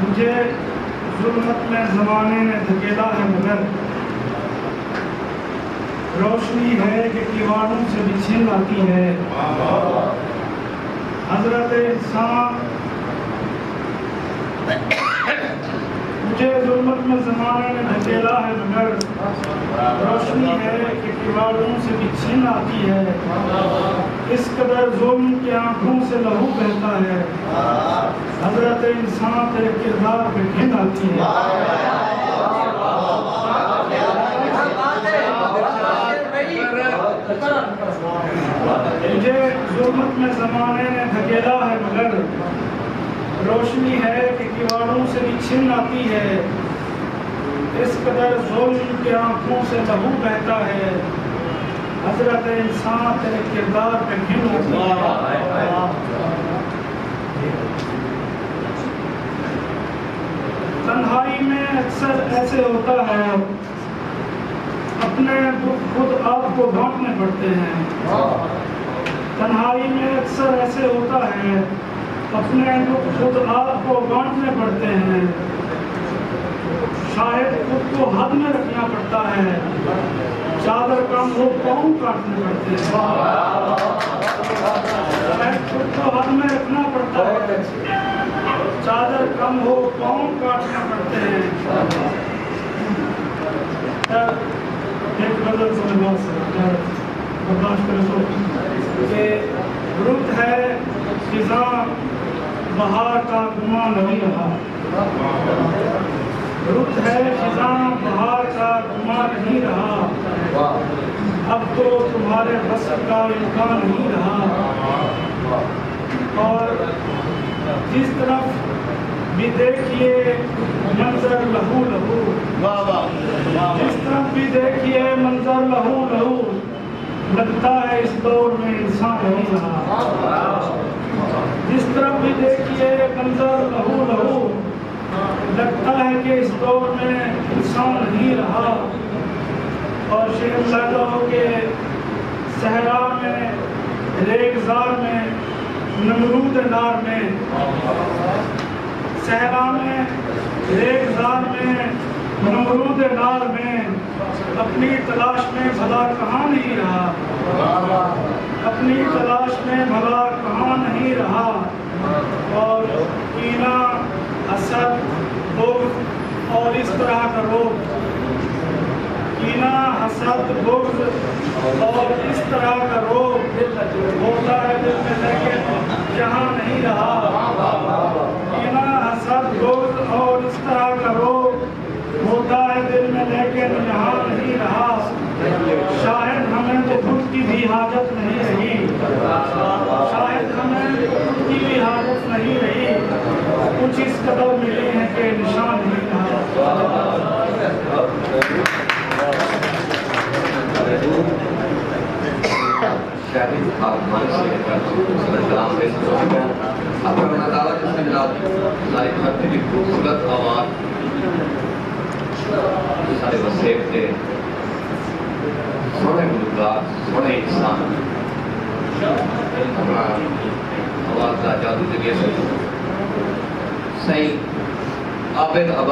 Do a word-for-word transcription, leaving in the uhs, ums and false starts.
مجھے ظلمت میں زمانے نے دھکیلا ہے، مگر روشنی ہے کہ کیواڑوں سے بھی چھن آتی ہے۔ حضرت انسان، مجھے ظلمت میں زمانے نے دھکیلا ہے، مگر روشنی ہے کہ کیواڑوں سے بھی چھن آتی ہے۔ اس قدر ظلم کہ آنکھوں سے لہو بہتا ہے۔ حضرت انسان، تیرے کردار پہ گھن آتی ہے۔ مجھے ظلمت میں زمانے نے دھکیلا ہے، مگر روشنی ہے کہ کیواڑوں سے بھی چھن آتی ہے۔ اس قدر ظلم کہ آنکھوں سے لہو بہتا ہے۔ حضرت انسان، تیرے کردار پہ گھن آتی ہے۔ تنہائی میں اکثر ایسے ہوتا ہے، اپنے دکھ خود آپ کو بانٹنے پڑتے ہیں۔ تنہائی میں اکثر ایسے ہوتا ہے، اپنے دکھ خود آپ کو بانٹنے پڑتے ہیں۔ شاید خود کو حد میں رکھنا پڑتا ہے، چادر کم ہو، پاؤں کاٹنے پڑتے ہیں۔ شاید خود کو حد میں رکھنا پڑتا ہے، چادر کم ہو، پاؤں کاٹنے پڑتے ہیں۔ ایک غزل سنوا سر، برداشت کرے سو کہ رت ہے خزاں بہار کا گمان نہیں رہا۔ رت ہے خزاں بہار کا گمان نہیں رہا۔ اب تو تمہارے وصل کا امکان نہیں رہا۔ اور جس طرف بھی دیکھیے منظر لہو لہو، واہ واہ، واہ واہ۔ جس طرف بھی دیکھیے منظر لہو لہو، لگتا ہے اس دور میں انسان نہیں رہا۔ جس طرف بھی دیکھیے منظر لہو لہو، لگتا ہے کہ اس دور میں انسان نہیں رہا۔ اور شعر میں کہتا ہوں کہ صحرا میں، ریگزار میں، نمرود نار میں، صحرا میں، ریگزار میں، نمرود نار میں، اپنی تلاش میں بھلا کہاں نہیں رہا، اپنی تلاش میں بھلا کہاں نہیں رہا۔ اور کینہ، حسد، بغض اور اس طرح کا روگ، کینہ، حسد، بغض اور اس طرح کا روگ ہوتا ہے دل میں، لیکن یہاں نہیں رہا۔ کینہ، حسد، بغض اور اس طرح کا روگ ہوتا ہے دل میں، لیکن یہاں نہیں رہا۔ شاید ہمیں تو خود کی بھی حاجت نہیں رہی، شاید ہمیں تو خود کی بھی حاجت نہیں رہی۔ کچھ اس قدر ملے ہیں کہ نشان نہیں رہا۔ شاعری آپ مالک سے کر سلام پیش کر چکے ہیں۔ اپنا اللہ تعالیٰ کے ساتھ ساری دھرتی کی خوبصورت آواز، سارے وسیب دے سوہݨے گلوکار، سوہݨے انسان، اپنا آواز دا جادو جگے سائیں عابد عباس